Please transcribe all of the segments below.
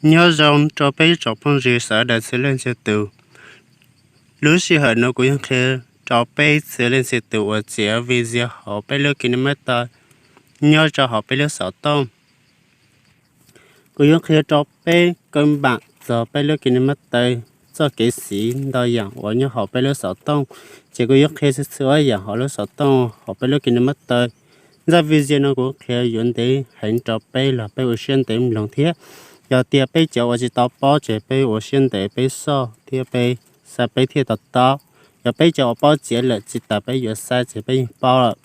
Nyob zoo rau peb tsoom phooj ywg sawv daws txhua leej txhua tus. Lub sij hawm no kuv yuav qhia rau peb txhua leej txhua tus uas txiav video hauv peb lub KineMaster nyob rau hauv peb lub xov tooj. Kuv yuav qhia rau peb kab npam txog peb lub KineMaster txoj kev siv ntau yam uas nyob hauv peb lub xov tooj. Ces kuv yuav qhia txhua txhua yam hauv lub xov tooj hauv peb lub KineMaster. Zaj video no kuv qhia yuav ntev heev rau peb los peb ua siab ntev mloog thiab. Yog tias peb cov uas tsis tau paub ces peb ua siab ntev peb soj thiab peb xav peb thiaj to taub. Yog peb cov uas paub txiav lawm tsis tas peb yuav xav ces peb yeej paub lawm.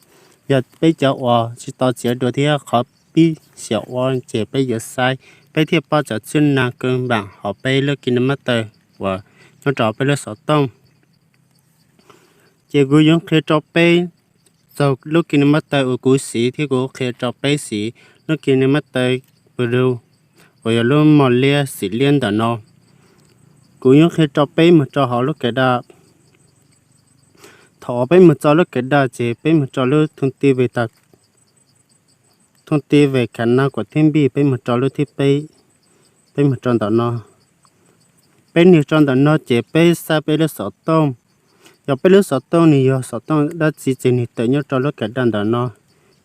Yog peb cov uas tsis tau txiav dua thiab qhov pib xyaum ua ces peb yuav xav peb thiaj paub cov txhub nag kab npam hauv peb lub KineMaster uas nyob rau peb lub xov tooj. Ces kuv yuav qhia rau peb txog lub KineMaster uas kuv siv thiab kuv qhia rau peb siv lub KineMaster Pro uas yog lub mos liab xim liab ntawm no. Kuv yuav qhia rau peb mus rau hauv lub kav daj. Thaum uas peb mus txog lub kav daj ces peb mus rau lub thoob tij ve ta thoob tij ve khav nab kuam thib npij, peb mus rau lub thib peb, peb mus rau ntawm no. Peb nias rau ntawm no ces peb xav peb lub xov tooj. Yog peb lub xov tooj nws yog xov tooj dab tsi ces nws tawm nyob rau lub kav daj ntawm no,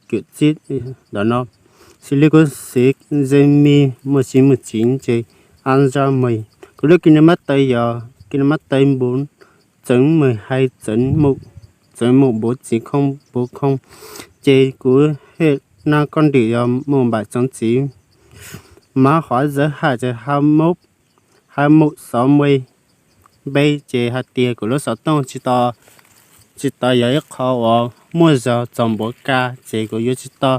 kwv txib ntawm no. Xws li kuv siv Zenmi muaj sis muaj tsiv ces a za me, kuv lub KineMaster yog KineMaster npuv txeev me hai txeev mum, txeev mum npuv txiv khoo npuv khoo. Ces kuv hem nab koj ntim yog mum npaim txeev txiv, mav hov zawv haj ces ha mub, ha mum xov me npe ces hais tias kuv lub xov tooj tsis tau, tsis tau yog ib qho uas muaj zog txaus npuv ka ces kuv yuav tsis tau.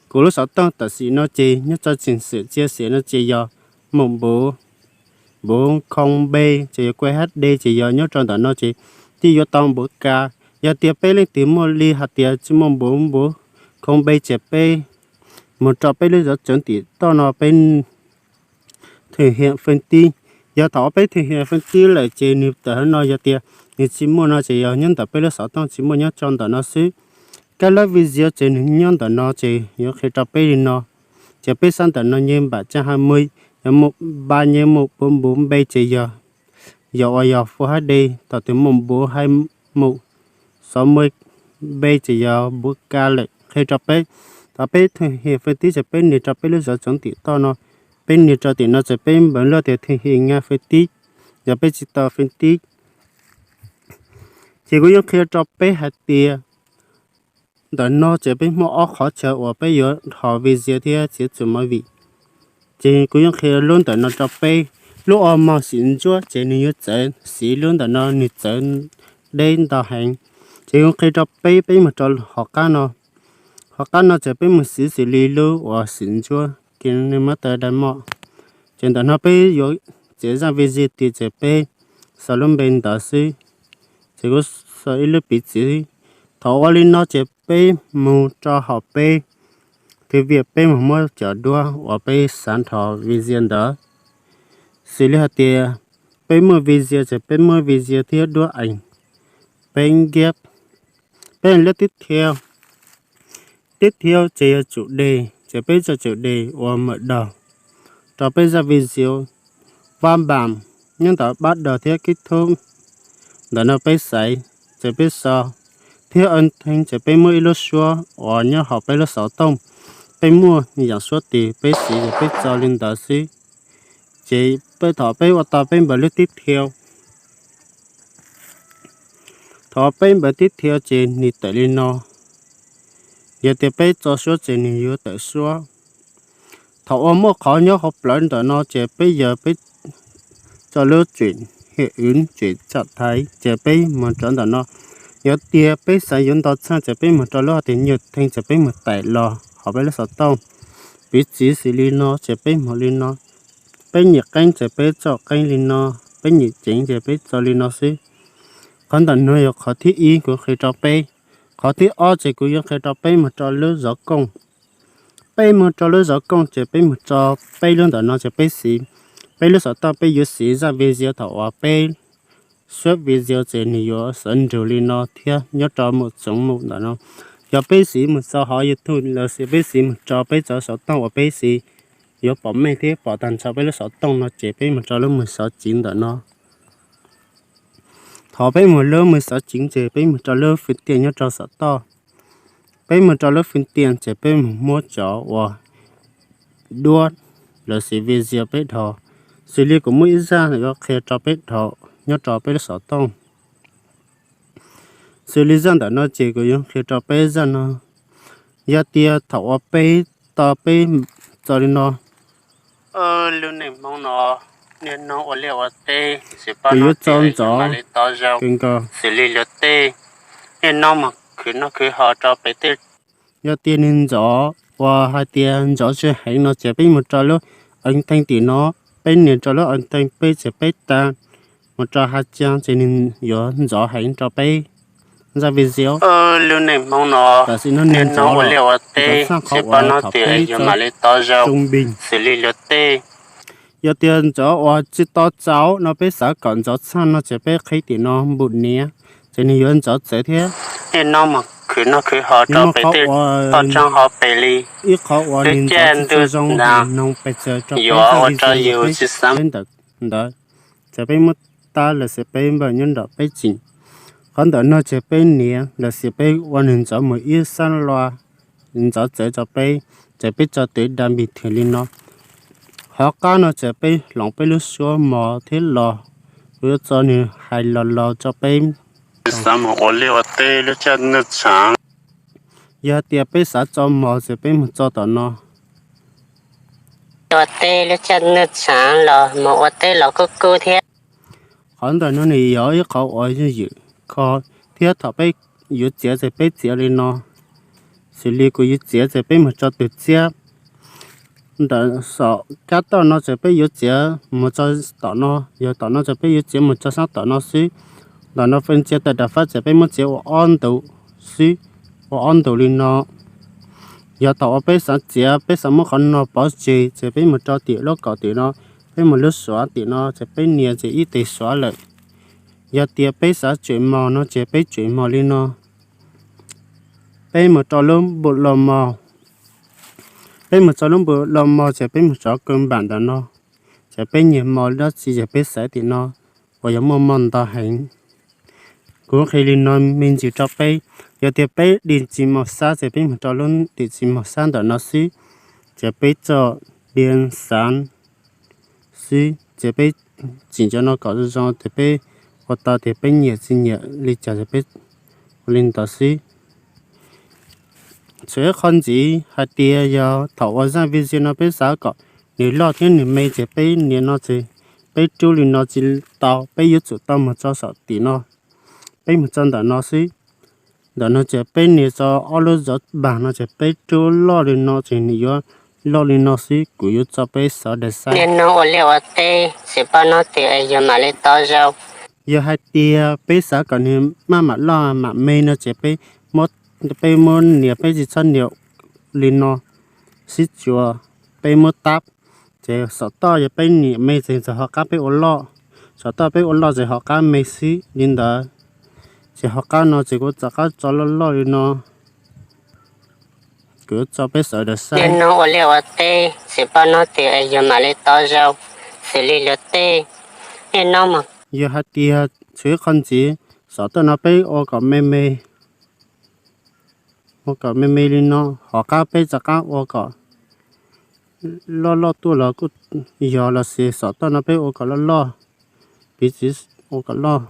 Kuv lub xov tooj tam sim no ces nyob rau tseem xwm txiav xim no ces yog mum npuv, npuv khoo npe ces yog kuj H D ces yog nyob rau ntawm no ces thiaj yuav tau npuv ka. Yog tias peb leej twg muaj li hais tias tsis muaj npuv, npuv khoo npe ces peb mus rau peb lub zov tsev tim toj no peb thwm hiam fee tib. Yog thaum peb thwm hiam fee tib lawm ces nws tawm hauv no, yog tias nws tsis muaj no ces yog nyob ntawm peb lub xov tooj tsis muaj, nyob rau ntawm no xwb. Kab lab video ces nws nyob ntawm no ces yuav qhia rau peb li no. Ces peb xav ntawm no nyem npaim tsa ha mui, yog mum npa nyem mum npuv npuv npe ces yog, yog uas yog Full H D, thaum twg mum npuv ha mum xov me npe ces yog npuv ka lawm. Qhia rau peb, thaum peb thwm hiam fee tib ces peb nias rau peb lub zov tsev tim toj no, peb nias rau tim no ces peb npav lub tias thwm hiam nyem fee tib, yog peb tsis tau fee tib. Ces kuv yuav qhia rau peb hais tias ntawm no ces peb muaj ob qhov chaw uas peb yuav dhos video thiab txiav txuas movie. Ces kuv yuav qhia lub ntawm no rau peb. Lub uas mos xim ntsuab ces nws yuav txawv, siv lub ntawm no nws txawv deb ntau heev. Ces kuv qhia rau peb, peb mus rau hauv qab no. Hauv qab no ces peb mus siv xws li lub uas xim ntsuab KineMaster Demo. Ces ntawm no peb yuav txiav zaj video tias ces peb xa lub npe ntawd xwb. Ces kuv xa ib lub piv txwv. Thaum ua li no ces peb mus rau hauv peb thwv viam, peb mus muab cov duab uas peb xav dhos video ntawd. Xws li hais tias peb muaj video ces peb muab video thiab duab ees, peb nkiab, peb lub tib thiau. Tib thiau ces yog tsum des, ces peb tso tsum des uas mam daus rau peb zaj video. Pab npam nyob ntawm pab daus thiab kib thub ntawm no peb xaiv, ces peb so thiab a thee ces peb muab ib lub suab uas nyob hauv peb lub xov tooj. Peb muaj yam suab twg peb siv ces peb tso li ntawd xwb. Ces peb, thaum peb ua tau peb npawb lub tib thiau, thaum peb npawb tib thiau ces nws tawm li no. Yog tias peb tso suab ces nws yuav tawm suab. Thaum uas muaj qhov nyob hauv plawv ntawm no ces peb yog peb tso lub tseem hiam wv tseem tsam thaiv ces peb mus rau ntawm no. Yog tias peb xav yuav nto txheej ces peb mus rau lub hais tias nyaj thee ces peb mus taim los hauv peb lub xov tooj. Piv txwv xws li no ces peb mus li no. Peb nyiam qeeb ces peb tso qeeb li no, peb nyiam ceev ces peb tso li no xwb. Qhov ntawm no yog qhov thib ib kuv qhia rau peb. Qhov thib ob ces kuv yuav qhia rau peb mus rau lub zov kooj. Peb mus rau lub zov kooj ces peb mus tso peb lub ntawm no ces peb siv, peb lub xov tooj peb yuav siv zaj video thaum uas peb suab video ces nws yuav xav nrug li no thiab nyob rau mus txoov mus ntawm no. Yog peb siv mus tso hauv YouTube los sis peb siv mus tso peb cov xov tooj uas peb siv yuav pom meej thiab pom tag nrho peb lub xov tooj no ces peb mus rau lub mws xov civ ntawm no. Thaum peb mus lub mws xov civ ces peb mus rau lub fwj tiaj nyob rau saum toj. Peb mus rau lub fwj tiaj ces peb mus muab cov uas duab lawv xim video peb dhau. Xws li kuv muaj ib zaj yuav qhia rau peb dhau nyob rau peb lub xov tooj. Xws li zaj ntawm no ces kuv yuav qhia rau peb zaj no. Yog tias thaum uas peb tau peb txo li no, lub neej Hmoob no, niaj hnub ua liaj ua teb, kuv yuav txo ntxov kawg nkaus. Xws li luag tej, niaj hnub mus khwv noj khwv haus rau pem tej. Yog tias nws ntxov uas hais tias ntxov tsis heev no ces peb mus rau lub a theej tim no, peb nias rau lub a theej peb ces peb tag mus rau hav caag ces nws yuav ntxov heev rau peb zaj video. Lub neej Hmoob no, tam sim no nws ntxov ua liaj ua teb, txhob qhov uas thaum peb txo zoo npis. Xws li luag tej, yog tias ntxov uas tsis tau txaus no peb xav kom ntxov tshaj no ces peb qhib tim no npum niam, ces nws yuav ntxov txawv thiab. Niaj hnub mus khwv noj khwv haus rau pem tej toj roob hauv pes li, ib qhov uas nws ntxov tsis tshaj zoo nws noog pes txawv rau peb zaj video peb ntawm ntawd. Ces peb muab tab lossis peb npawj nyob nram peb tseem. Qhov ntawm no ces peb nias lossis peb ua nws ntxov mus ib sab lo, ntxov txawv rau peb, ces peb tso tus da npis thwm li no. Qhov qab no ces peb hloov peb lub suab mos thiab los, kuv yuav txo nws hais los laus rau peb. Xav mus ua liaj ua teb lub caij nwj tshav. Yog tias peb xav tso mos ces peb mus tso tom no. Ua teb lub caij nwj tshav los mus ua teb los kuj kub thiab. Qhov ntawm no nws yog ib qhov uas yooj yim kho thiab thaum peb yuav txiav ces peb txiav li no. Xws li kuv yuav txiav ces peb mus tso tus txiab ntawm saum kab toj no ces peb yuav txiav mus tso tom no, yog tom no ces peb yuav txiav mus tso sab tom no xwb. Ntawm no fee ntsia tawm daim fab ces peb muab txiav ua ob ntu xwb, ua ob ntu li no. Yog thaum uas peb xav txiav, peb xav muab qhov no pov tseg ces peb mus rau tim lub kaum tim no, peb mus lub suav tim no ces peb nias ces ib tes suav lawm. Yog tias peb xav tswm mos no ces peb tswm mos li no. Peb mus rau lub npus los mos, peb mus txog lub npus los mos ces peb mus txog kawg npam ntawm no, ces peb nyiam mos dab tsi ces peb xaiv tim no, uas yog muaj mos ntau heev. Kuv qhia li no me ntsis rau peb, yog tias peb dim txiv mos xab ces peb mus rau lub dim txiv mos xab ntawm no xwb, ces peb tso dias xav xwb, ces peb tsim cov no kom zoo zoo ces peb ua tau tias peb nyiam tsis nyiam li cas ces peb ua li ntawd xwb. Txhua ib qho ntxiv hais tias yog thaum ua zaj video no peb xav kom nws loj thiab nws me ces peb nias no ces peb rub li no tsis tau, peb yuav tsum tau mus tso saum tim no, peb mus tso ntawm no xwb. Ntawm no ces peb nias tso ob lub zov npag no ces peb rub loj li no ces nws yuav loj li no xwb. Kuv yuav tso peb xov daim xaib. Niaj hnub ua liaj ua teb tsis paub hnub twg es yuav mam li tau zoo. Yog hais tias peb xav kom nws maj mam loj mam me no ces peb muab, peb muab nias, peb tsis txhob nias li no, sib tsuas, peb muab tab, ces saum toj yog peb nias me ces txawm ho qab peb ua loj, saum toj peb ua loj ces ho qab me xwb li ntawd. Ces ho qab no ces kuv rov qab tso loj loj li no. Kuv tso peb xov daim xaib. Niaj hnub ua liaj ua teb tsis paub hnub twg es yuav mam li tau zoo, xws li luag tej, niaj hnub mus. Yog hais tias txhua ib qho ntxiv, saum toj no peb ua kom me me, ua kom me me li no, ho qab peb rov qab ua kom loj loj tuaj los kuj yog, los sis saum toj no peb ua kom loj loj, piv txwv ua kom loj,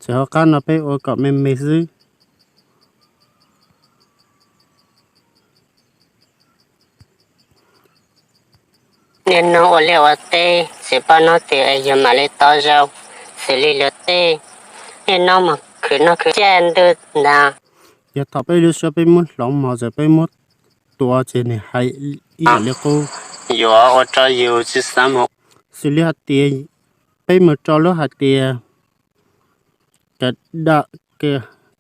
ces ho qab no peb ua kom me me xwb. Niaj hnub ua liaj ua teb tsis paub hnub twg es yuav mam li tau zoo, xws li luag tej, niaj hnub mus khwv noj khwv haus caij ntuj ntag. Yog thaum peb lub suab peb muab hloov mos ces peb muab tua ces nws hais ib yam li qub, yuav ua rau yus tsis xav mus. Xws li hais tias peb mus rau lub hais tias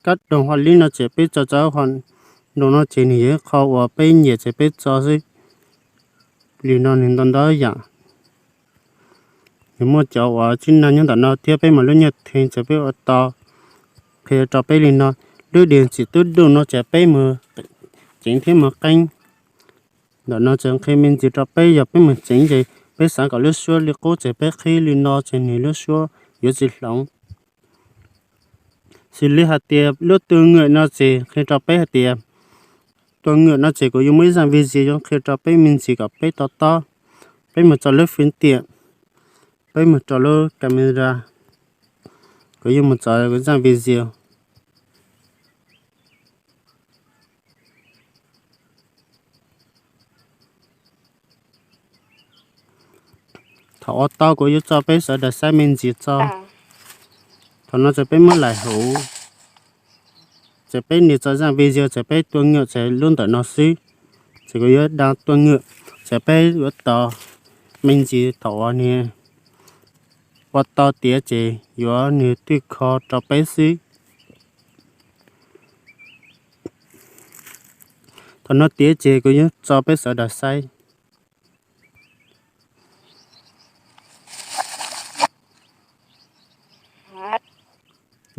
kab doog hua lib no ces peb tso rau hua doog no ces nws yog ib qho uas peb nyiam ces peb tso xwb. Li no nws ntau ntau yam. Nws muaj cov uas tib neeg nyob ntawm no thiab peb mus lub nyuag thee ces peb ua tau. Qhia rau peb li no, lub diam tsim tub duj no ces peb mus ceev thiab mus qeeb. Ntawm no tseem qhia me ntsis rau peb, yog peb mus tsev ces peb xav kom lub suab li qub ces peb qhib li no ces nws lub suab yuav tsis hloov. Xws li hais tias lub tua ngwm no ces qhia rau peb hais tias, tua ngwm no ces kuv yuav muaj ib zaj video yuav qhia rau peb me ntsis kom peb to taub. Peb mus tso lub fwv tiam, peb mus rau lub camera, kuv yuav mus tso zaj video. Thaum ua tau kuv yuav tso peb sawv daws saib me ntsis tso. Thaum no ces peb muab laim huv, ces peb nias tso zaj video ces peb tua ngwm ces lub ntawm no xwb. Ces kuv yuav da tua ngwm, ces peb yuav tos me ntsis thaum uas nws ua tau tiav ces yuav nws twj kho rau peb xwb. Thaum no tiav ces kuv yuav tso peb sawv daws saib.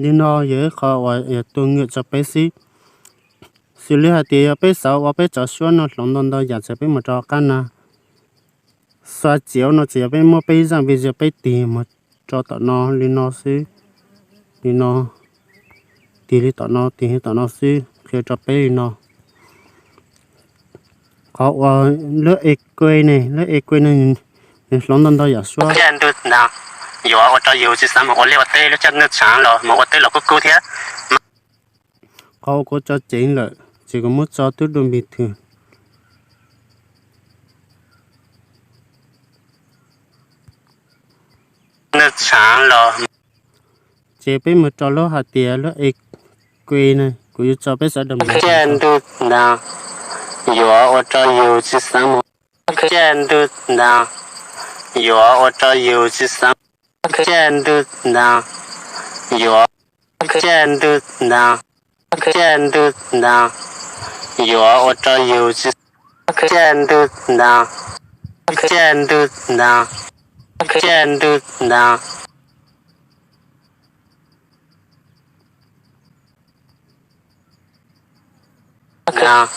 Li no yog ib qho uas yog tua ngwm tso peb xwb. Xws li hais tias yog peb xav ua peb cov suab no hloov ntau ntau yam ces peb mus rau qab no. Xav txiav no ces yog peb muab peb zaj video peb tig mus rau tom no li no xwb. Li no, tig li tom no, tig li tom no xwb, qhia rau peb li no. Qhov uas lub eq ne, lub eq ne, nws hloov ntau ntau yam suab. Yuav ua rau yus tsis xav mus ua liaj ua teb lub caij nyoog tshav los mus ua teb los kuj kub thiab. Qhov uas kuv tso ceev lawm ces kuv muab tso twb dua bình thường. Nyoog tshav los, ces peb mus rau lub hais tias lub eq ne, kuv yuav tso peb sawv daws mus. Yuav ua rau yus tsis xav mus. Yuav ua rau yus tsis xav. Yuav, yuav ua rau yus tsis, yuav, yuav ua,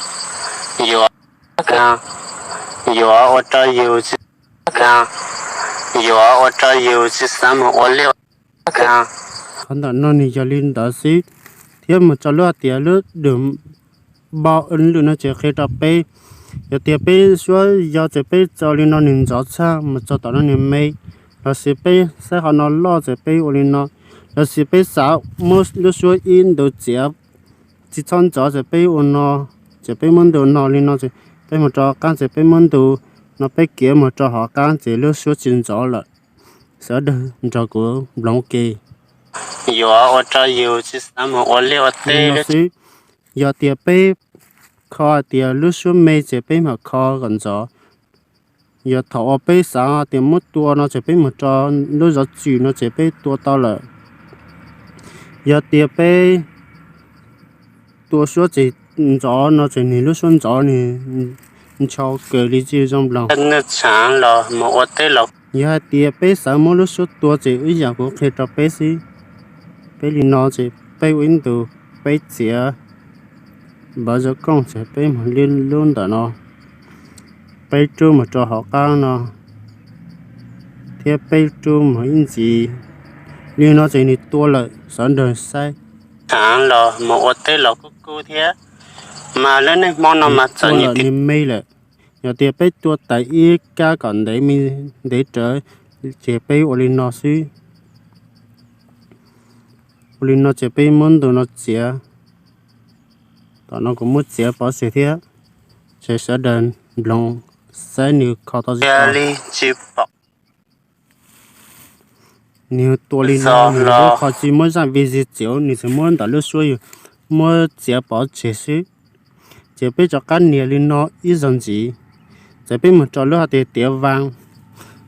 yuav, yuav ua rau yus tsis, yuav ua rau yus tsis xav mus ua liaj. Qhov ntawm no nws yog li ntawd xwb, thiab mus tso lub hais tias lub dum npau lwm no ces qhia rau peb. Yog tias peb suab yau ces peb tso li no nws ntxov tshaj, mus tso tom no nws me, lossis peb saib qhov no loj ces peb ua li no, lossis peb xav muab lub suab ib ntu txiav tsis txhob ntxov ces peb ua no, ces peb muab ntu no li no ces peb mus rau qab ces peb muab ntu no peb kiav mus rau hauv qab ces lub suab tsis ntxov lawm. Sawv daws nrog kuv mloog ua ke. Yuav ua rau yus tsis xav mus ua liaj ua teb xwb. Yog tias peb kho hais tias lub suab me ces peb mam kho kom ntxov. Yog thaum uas peb xav tias muab tua no ces peb mus rau lub zov txwm no ces peb tua tau lawm. Yog tias peb tua suab tsis ntxov no ces nws lub suab ntxov nws ntshaw kawg li tsis zoo mloog. Yog hais tias peb xav muab lub suab tua ces ib yam kuv qhia rau peb xwb. Peb li no ces peb ua ib ntu, peb txiav npav zoo kooj ces peb mus li lub ntawm no, peb rub mus rau hauv qab no, thiab peb rub mus ib ntxiv. Li no ces nws tua lawm, sawv daws saib. Tshav los mus ua teb los kuj kub thiab, mas lub neej Hmoob no mas txom nyem tiag. Nws me lawm. Yog tias peb tua tas ib kab kom ntev me ntev rawv, ces peb ua li no xwb. Ua li no ces peb muab ntu no txiav. Tom no kuv muab txiav pov tseg thiab, ces sawv daws mloog saib nws kho tau li cas. Nws tua li no, nws qhov tsis muab zaj video txiav, nws tsuas muab ntawm lub suab yus muab txiav pov tseg xwb. Ces peb rov qab nias li no ib zaug ntxiv, ces peb mus rau lub hais tias tiav vang.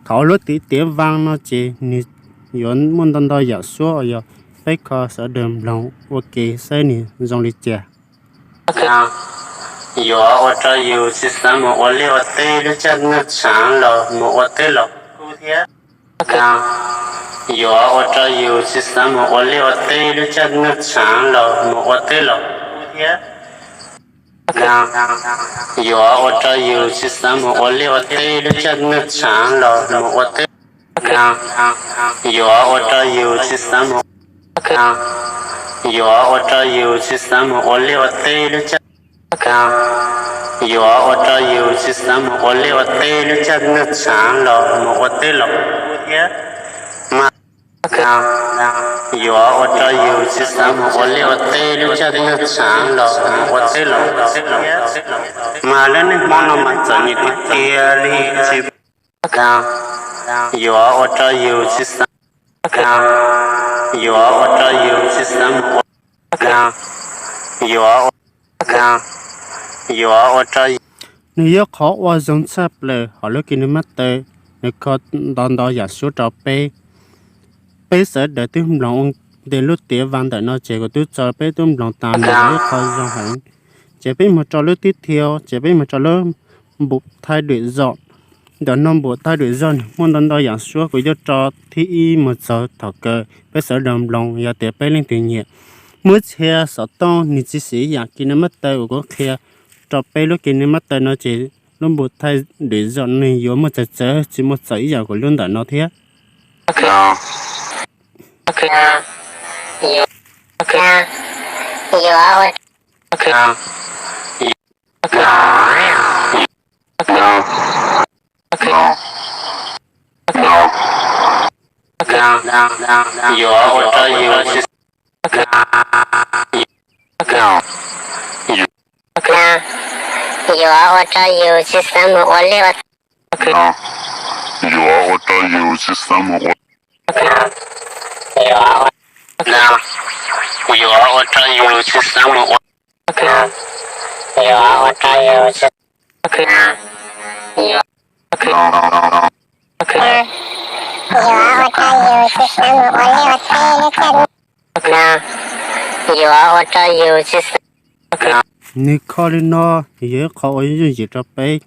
Thaum lub tiav vang no ces nws yuav muaj ntau ntau yam suab uas yog peb kho, sawv daws mloog ua ke saib nws zoo li cas. Yuav ua rau yus tsis xav mus ua liaj ua teb lub caij nyoog tshav los mus ua teb los kuj kub thiab. Yuav ua rau yus tsis xav mus ua liaj ua teb lub caij nyoog tshav los mus ua teb los kuj kub thiab. Yuav ua rau yus tsis xav mus ua liaj ua teb, lub caij nyoog tshav los mus ua teb. Yuav ua rau yus tsis xav mus, yuav ua rau yus tsis xav mus ua liaj ua teb, lub caij, yuav ua rau yus tsis xav mus ua liaj ua teb, lub caij nyoog tshav los mus ua teb los thiab. Mas yuav ua rau yus tsis xav mus ua liaj ua teb, lub caij nyoog tshav los mus ua teb los thiab. Mas lub neej Hmoob no mas txom nyem tiag tiag li, tsis, yuav ua rau yus tsis xav, yuav ua rau yus tsis xav mus ua, yuav, yuav ua rau yus. Nws yog qhov uas zoo tshaj plaws hauv lub kis nws mab taw, nws kho nto nto yam suab rau peb. Peb sawv daws twb mloog ua ntej lub tiav vas ntawm no ces kuv twb tso peb twb mloog tas, nws yog ib qho zoo heev. Ces peb mus rau lub tib thiab, ces peb mus rau lub npum thaij lwm zom. Ntawm no npum thaij lwm zom nws muaj ntau ntau yam suab, kuv yuav tso thib ib mus txog thaum kawg, peb sawv daws mloog, yog tias peb leej twg nyiam. Muab txhia xov tooj nws tsis siv yam kis nws mab taw uas kuv qhia rau peb lub kis nws mab taw no ces lub npum thaij lwm zom nws yuav muaj txawv txawv, tsis muaj txawv ib yam kuv lub ntawm no thiab. Yuav ua rau yus tsis, yuav ua rau yus tsis xav mus ua liaj ua, yuav ua rau yus tsis xav mus ua, yuav ua rau yus tsis xav mus ua, yuav ua rau yus tsis, yuav ua rau yus tsis xav mus ua liaj ua teb, lub caij no yuav ua rau yus tsis xav. Nws kho li no, yog ib qho uas yooj yim rau peb.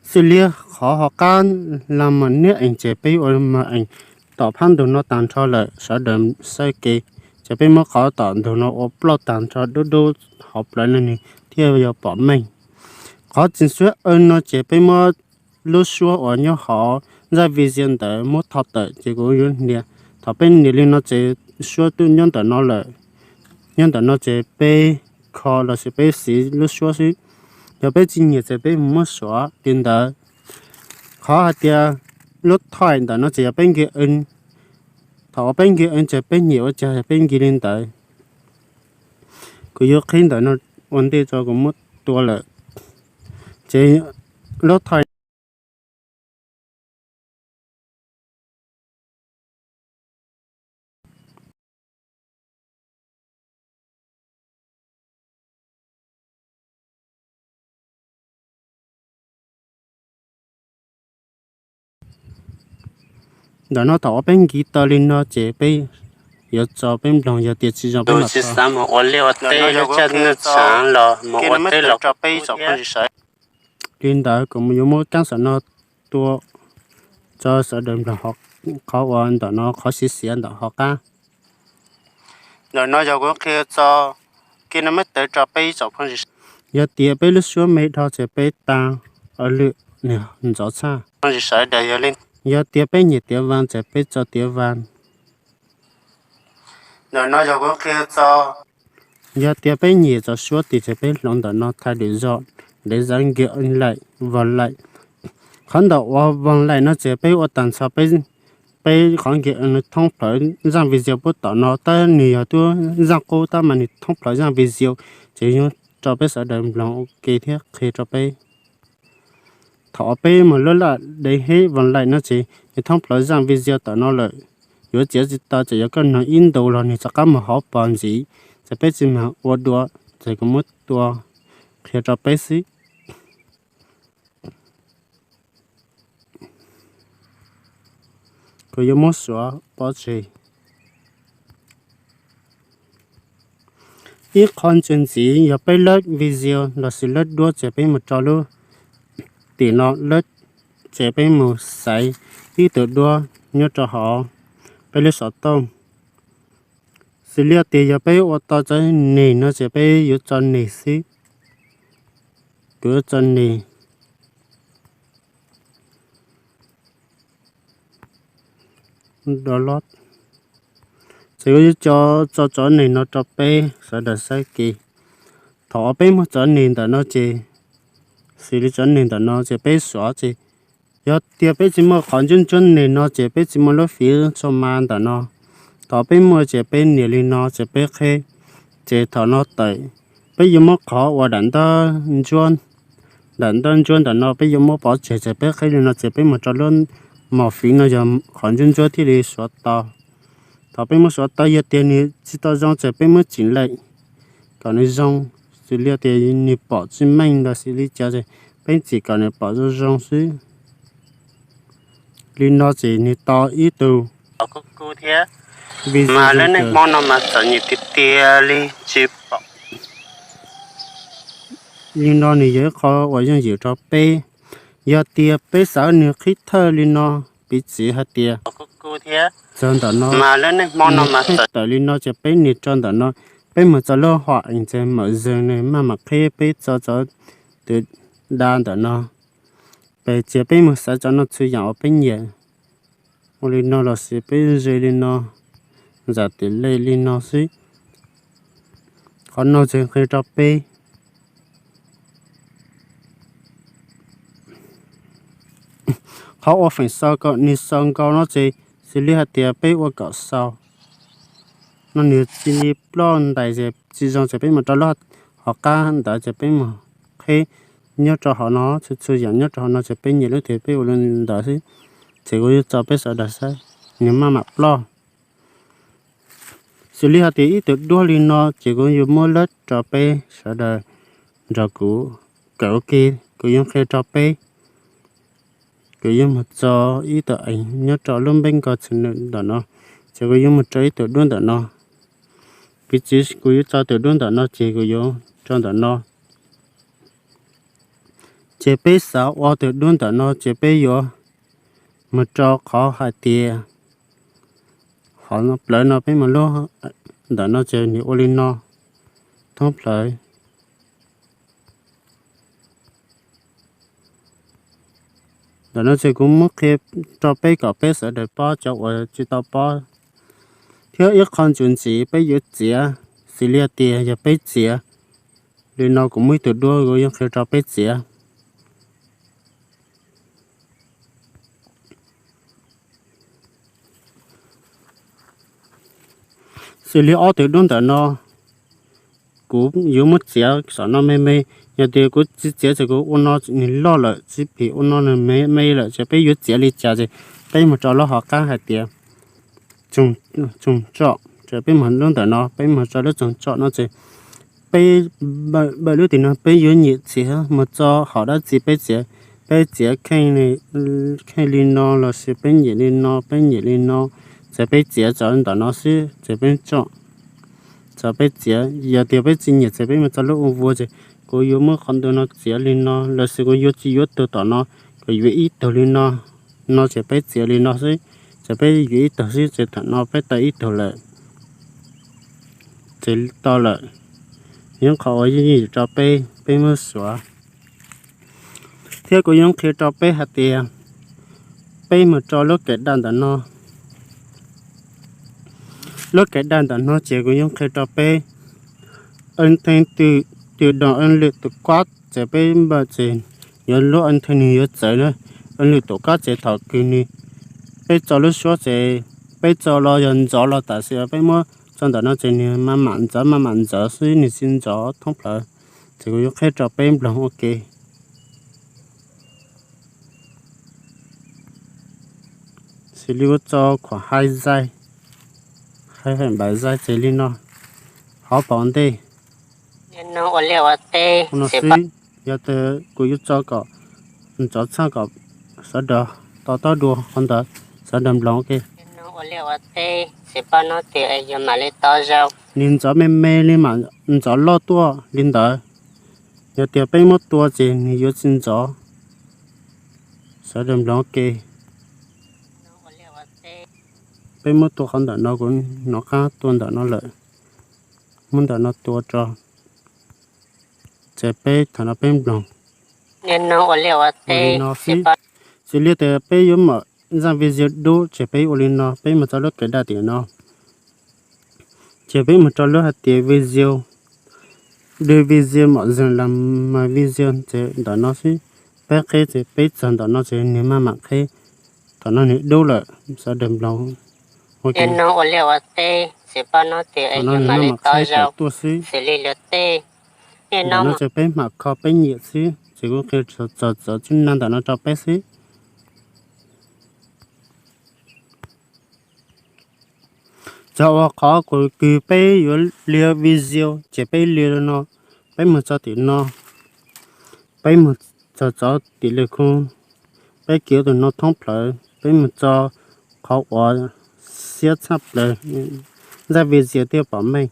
Xws li qhov hauv qab las mas niab ees ces peb ua mas ees tom phab ntug no tag nrho lawm, sawv daws xav kev, ces peb muab qhov tom ntug no ua ploj tag nrho dub dub hauv plawv no nws thiaj yuav pom meej. Qhov txiv suab ew no ces peb muab lub suab uas nyob hauv zaj video ntawd muab tho tawm ces kuv yuav nias. Thaum peb nias li no ces suab twb nyob ntawm no lawm. Nyob ntawm no ces peb kho los sis peb siv lub suab xwb. Yog peb tsis nyiam ces peb mus muab suav li ntawd. Qhov hais tias lub thaij ntawm no ces yog peb nkig, thaum uas peb nkig ces peb nyiam ua cas peb nkig li ntawd. Kuv yuav qhib ntawm no ua ntej tso kuv muab tua lawm. Ces lub thaij Ntawm no thaum uas peb nkig tau li no ces peb yuav tso peb mloog, yog tias tsis zoo peb mam tsis xav mus ua liaj ua teb, lub caij nyoog tshav los mus ua teb los rau peb ib tsoom phooj ywg sawv. Li ntawd kuv yuav muab kab saum no tua tso sawv daws mloog qhov uas ntawm no qhov xiv xiav ntawm hauv qab. Ntawm no yog kuv qhia txog kis nws mab taw rau peb ib tsoom phooj ywg. Yog tias peb lub suab me dhau ces peb tas, lwm nws ntxov tshaj. Yog tias peb nyiam tiav vas ces peb tso tiav vas. Ntawm no yog kuv qhia txog, yog tias peb nyiam tso suab tid ces peb hloov ntawm no thaij lwm zog, dev zav nkig laim, vas laim. Qhov ntawm uas vas laim no ces peb ua tag nrho peb, peb qhov nkig nws thoob plaws zaj video pub tom no, tab nws yog tub zaj qub tab mas nws thoob plaws zaj video, ces yuav rau peb sawv daws mloog ua ke thiab qhia rau peb. Thaum peb mus lub laj dev hib vas laim no ces nws thoob plaws zaj video tom no lawm. Yuav txiav tsis tau ces yog koj noog ib ntus los nws rov qab mus hauv pos ntxiv, ces peb tsis mag ua dua, ces kuv muab tua qhia rau peb xwb. Kuv yuav muab suav pov tseg. Ib qho ntxiv ntxiv yog peb lab video los sis lab duab ces peb mus rau lub tim no lab, ces peb mus xaiv ib tug duab nyob rau hauv peb lub xov tooj. Xws li tias yog peb ua tau txawv neg no ces peb yuav tso neg xwb. kuv yuav txo neg, txawm kuv yuav tso txov neg no rau peb sawv daws saib kev. Thaum uas peb muaj txov neg ntawm no ces, xws li txov neg ntawm no ces peb suav ces, yog tias peb tsis muaj qhov ntsuab ntsuab neg no ces peb tsis muaj lub fiv tsho ma ntawm no. Thaum peb muaj ces peb nias li no ces peb qheb, ces thaum no tawm, peb yuav muab qhov uas dam ntawb ntsuab, dam ntawb ntsuab ntawm no peb yuav muab pov tseg ces peb qheb li no ces peb mus rau lub mos fiv no yog qhov ntsuab ntsuab thiaj li suav tau. Thaum peb muab suav tau yog tias nws tsis tau zoo ces peb muab tsim leem kom nws zoo, xws li tias nws pom tsis meej los xws li cas ces peb tsim kom nws pom zoo zoo xwb. Li no ces nws tau ib tug kuj kuj thiab, mas lawv neej Hmoob no mas txom nyem tiag tiag li tsis pom. Li no nws yog ib qho uas yooj yim rau peb. Yog tias peb xav nws qhib thawj li no, piv txwv hais tias kuj kuj thiab, txog ntawm no, mas lawv neej Hmoob no mas tawm li no ces peb nias rau ntawm no, peb mus txog lub hom ees ces mam zeeg nws maj mam qhib peb txo txov tus da ntawm no. Pes cia peb mus xaiv txov no txhua yam uas peb nyiam. Ua li no los sis peb ze li no, zam tis lej li no xwb. Qhov no ces qhia rau peb qhov ua feem xaus kom nws xaus nkaus no ces xws li hais tias peb ua kom xaus no nws tsis li ploj ntais ces tsis zoo ces peb mus rau lub hauv qab ntawd ces peb mus qhib nyob rau hauv no, txhua txhua yam nyob rau hauv no ces peb nyiam lub twg peb ua li ntawd xwb. Ces kuv yuav tso peb sawv daws saib, nws maj mam ploj. Xws li hais tias ib tug duab li no ces kuv yuav muab lawb rau peb sawv daws nrog kuv kawm ua ke, kuv yuav qhia rau peb. Kuv yuav mus tso ib tug ees nyob rau lub npeb nkaus txhia nws ntawm no, ces kuv yuav mus tso ib tug duab ntawm no. Piv txwv kuv yuav tso tus duab ntawm no ces kuv yuav tso ntawm no. Ces peb xav ua tus duab ntawm no ces peb yuav mus rau qhov hais tias qhov plawv no peb mus lub ntawm no ces nws ua li no thoob plawv. Ntawm no ces kuv muab qhia rau peb kom peb sawv daws paub cov uas tsis tau paub. Thiab ib qho ntsuas ntxiv peb yuav txiav, xws li tias yog peb txiav li no kuv muaj ib tug duab kuv yuav qhia rau peb txiav. Xws li ob tug duab ntawm no, kuv yuav muab txiav saum no me me. Yog tias kuv tsis txiav ces kuv ua no nws loj lawm, tsis phim ua no nws me me lawm ces peb yuav txiav li cas ces peb mus rau lub hauv qab hais tias tsoos tsom, ces peb mus lub ntawm no, peb mus rau lub tsoos tsom no ces peb, peb lub tim no peb yuav nyiam txiav mus txog hom dab tsi peb txiav. Peb txiav kheej li no los sis peb nyiam li no, peb nyiam li no, ces peb txiav txog ntawm no xwb ces peb tsom. Txog peb txiav, yog tias peb tsis nyiam ces peb mus txog lub ua vua ces kuv yuav muab qhov ntawm no txiav li no los sis kuv yuav tsis yuav tug tom no, kuv yuav ib tug li no. No ces peb txiav li no xwb, ces peb yuav ib tug xwb ces thaum no peb tau ib tug lawm. Ces tau lawm. Yog qhov uas yooj yim rau peb, peb muab suav. Thiab kuv yuav qhia rau peb hais tias peb mus rau lub kev daj ntawm no. Lub kev daj ntawm no ces kuv yuav qhia rau peb, ib thee twg doos ib lwm tus kab ces peb npaj ces yuav lub ib thee nws yuav txawv na. Ib lwm tus kab ces thaum kws nws, peb tso lub suab ces peb tso los yog ntxov los tam sim peb muab tso ntawm no ces nws maj mam ntxov maj mam ntxov xwb, nws tsis ntxov thoob plaws. Ces kuv yuav qhia rau peb mloog ua ke. Xws li kuv tso khuam hais zais, hais npav zais ces li no, hauv paus ntej no xwb. Yog tias kuv yuav tso kom ntxov txheej kom sawv daws to taub dua qhov ntawd, sawv daws mloog ua ke. Nws ntxov me me li mam ntxov loj tuaj li ntawd. Yog tias peb muab tua ces nws yuav tsis ntxov. Sawv daws mloog ua ke. Peb muab tua qhov ntawm no, kuv nov qab tua ntawm no lawm. Muab ntawm no tua rau. Ces peb thaum no peb mloog. Ua li no xwb, xws li tias peb yuav mam zaj video dub ces peb ua li no, peb mus txog lub cài đặt tim no, ces peb mus rau lub hais tias video, đăng video, mở dần làm mới video ces ntawm no xwb. Peb qhib ces peb txog ntawm no ces nws maj mam qhib. Thaum no nws dub lawm, sawv daws mloog. Thaum no nws maj mam qhib tawm tuaj xwb. Ntawm no ces peb mam kho peb nyiam xwb, ces kuv qhia txog txog txog txog txij nag ntawm no rau peb xwb. Txog ua qhov kws peb yuav lia video ces peb lia li no, peb mus txog tim no, peb mus txog txog tim lwm khoo, peb kiv tus no thoob plaws, peb mus txog qhov uas xiab txhaj plaws, zaj video thiaj pom meej.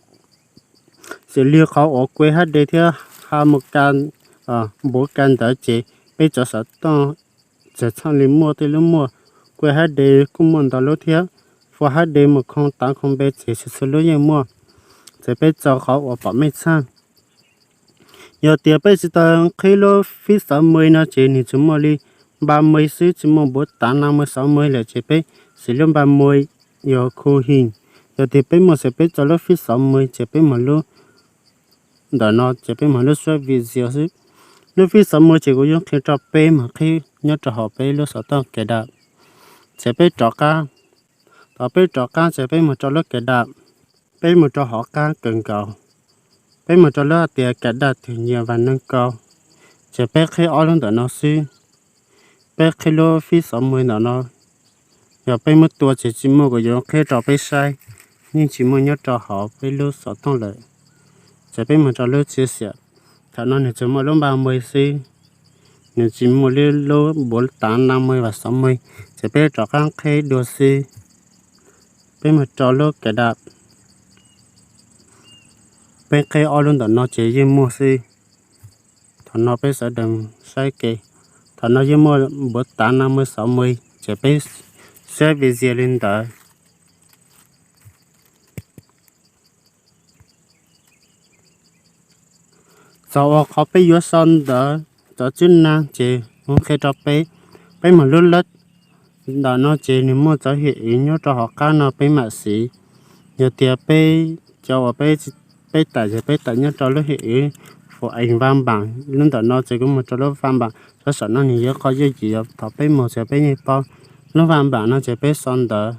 Xws li qhov uas quay HD thiab ha mus ka, npuv ka ntawd ces peb cov xov tooj txawm txhaj li muaj, tej lub muaj. Quay HD kuj muaj ntau lub thiab, Full HD mus khoo tav khoo npe ces txhua txhua lub yeej muaj, ces peb txog qhov uas pom meej txhaj. Yog tias peb tsis tau qhib lub phím sáu mươi no ces nws tsuas muaj li ba mươi xwb, tsis muaj bốn tám năm mươi sáu mươi lawm ces peb siv lub ba mươi, yog khung hình. Yog tias peb muaj ces peb txog lub phím sáu mươi ces peb mus lub ntawm no ces peb mus lub suab video xwb. Lub phím sáu mươi ces kuv yuav qhia rau peb mus qhib nyob rau hauv peb lub xov tooj cài đặt. Ces peb rov qab, thaum peb rov qab ces peb mus rau lub cài đặt, peb mus rau hauv qab kawg nkaus, peb mus rau lub hais tias cài đặt thử nghiệm và nâng cao, ces peb qhib ob lub ntawm no xwb. Peb qhib lub phím sáu mươi ntawm no, yog peb muab tua ces tsis muaj, kuv yuav qhib rau peb saib, yeej tsis muaj nyob rau hauv peb lub xov tooj lawm. Ces peb mus rau lub chia sẻ, thaum no nws tsuas muaj lub ba mươi xwb, nws tsis muaj li lub bốn tám năm mươi và sáu mươi, ces peb rov qab qhib dua xwb. Peb mus rau lub cài đặt, peb qhib ob lub ntawm no ces yeej muaj xwb. Thaum no peb sawv daws saib ke, thaum no yeej muaj bốn tám năm mươi sáu mươi ces peb saib video li ntawd. Txog ua qhov peb yuav sau ntawv cov tswb nag ces kuv qhia rau peb, peb mus lub lab ntawm no ces nws muaj cov hiam ib nyob rau hauv qab no peb mam siv. Yog tias peb cov uas peb tawm ces peb tawm nyob rau lub hiam ib, fuv ees vaj npam lub ntawm no ces kuv mus rau lub vaj npam, sab saum no nws yog qhov yooj yim, yog thaum peb mus ces peb yeej paub. Lub vaj npam no ces peb sau ntawv,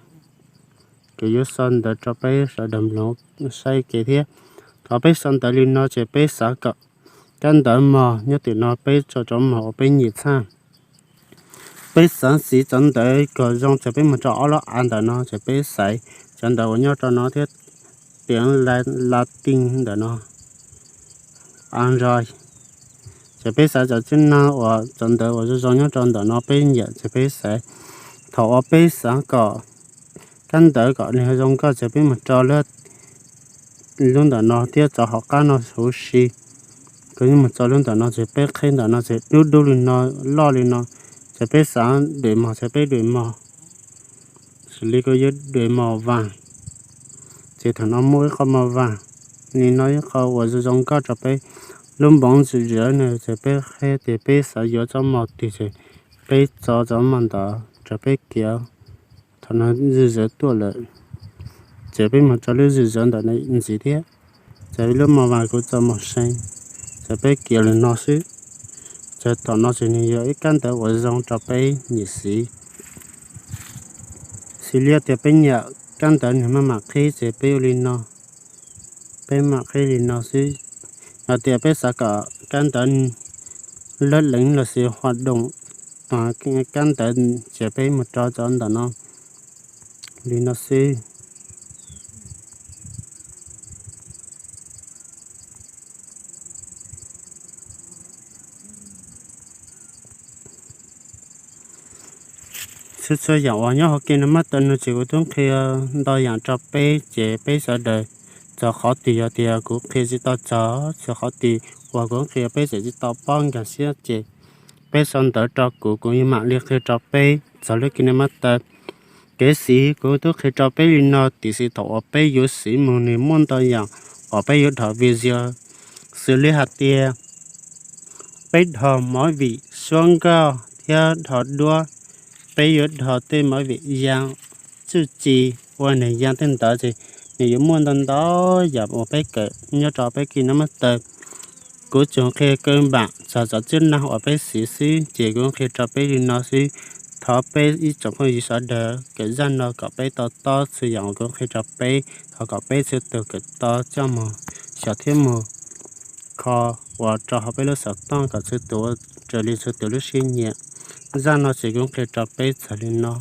kuv yuav sau ntawv rau peb sawv daws mloog saib kev thiab. Thaum peb sau ntawv li no ces peb xav kom kab ntawv mos nyob tim no, peb tso cov mos uas peb nyiam txhaj. Peb xav siv cov ntawv kom zoo ces peb mus rau ob lub av ntawm no ces peb xaiv cov ntawv uas nyob rau no thiab, tias Latin ntawm no, Android. Ces peb xaiv cov tswb nag uas cov ntawv uas zoo zoo nyob rau ntawm no peb nyiam ces peb xaiv. Thaum uas peb xav kom kab ntawv kom nws zoo nkauj ces peb mus rau lub ntawm no thiab txog hauv qab no huv si. Kuv yeej mus txog lub ntawm no ces peb qhib ntawm no ces dub dub li no, loj li no, ces peb xav duim mos ces peb duim mos. Xws li kuv yuav duim mos vas, ces thaum no muaj ib qho mos vas li no, ib qho uas zoo zoo nkauj rau peb. Lub npoov zwm zawv no ces peb qhib tias peb xav yuav txoj mos twg ces peb tso txoj mos ntawd rau peb kiav. Thaum no zwm zawv tuaj lawm, ces peb mus rau lub zwm zawv ntawm no ntxiv thiab. Ces lub mos vas kuv tso mos seev, ces peb kiav li no xwb. Ces thaum no ces nws yog ib kab ntawv uas zoo rau peb nyiam siv. Xws li tias peb nyiam kab ntawv nws maj mam qhib ces peb ua li no, peb mam qhib li no xwb. Yog tias peb xav kom kab ntawv lab leev los sis hua doom kab ntawv ces peb mus rau cov ntawm no li no xwb. Txhua txhua yam uas nyob hauv KineMaster no ces kuv twb qhia ntau yam rau peb ces peb sawv daws txog qhov twg yog tias kuv qhia tsis tau txog, txog qhov twg uas kuv qhia peb tseem tsis tau paub nkag siab ces peb sau ntawv rau kuv, kuv mam li qhia rau peb txog lub KineMaster. Kev siv kuv twb qhia rau peb li no, tiam sis thaum uas peb yuav siv mus nws muaj ntau yam uas peb yuav dhos video, xws li hais tias Peb dhos movie suab nkauj thiab dhos duab, peb yuav dhos tej movie ya txuj ci, ua neeg ya tej ntawd ces nws yuav muaj ntau ntau yam uas peb kawm nyob rau peb kis no mas taw. Kuv tsuas qhia kawg npaam txog txoj txwb nag uas peb siv xwb ces kuv qhia rau peb li no xwb. Thov peb ib tsoom phooj ywg sawv daws kawm zaj no kom peb to taub txhua yam uas kuv qhia rau peb, thov kom peb txhua tus kawm to coj mus xyaum thiab mus kho ua rau hauv peb lub xov tooj kom txhua tus ua raws li txhua tus lub siab nyiam. Zaj no ces kuv qhia rau peb txog li no.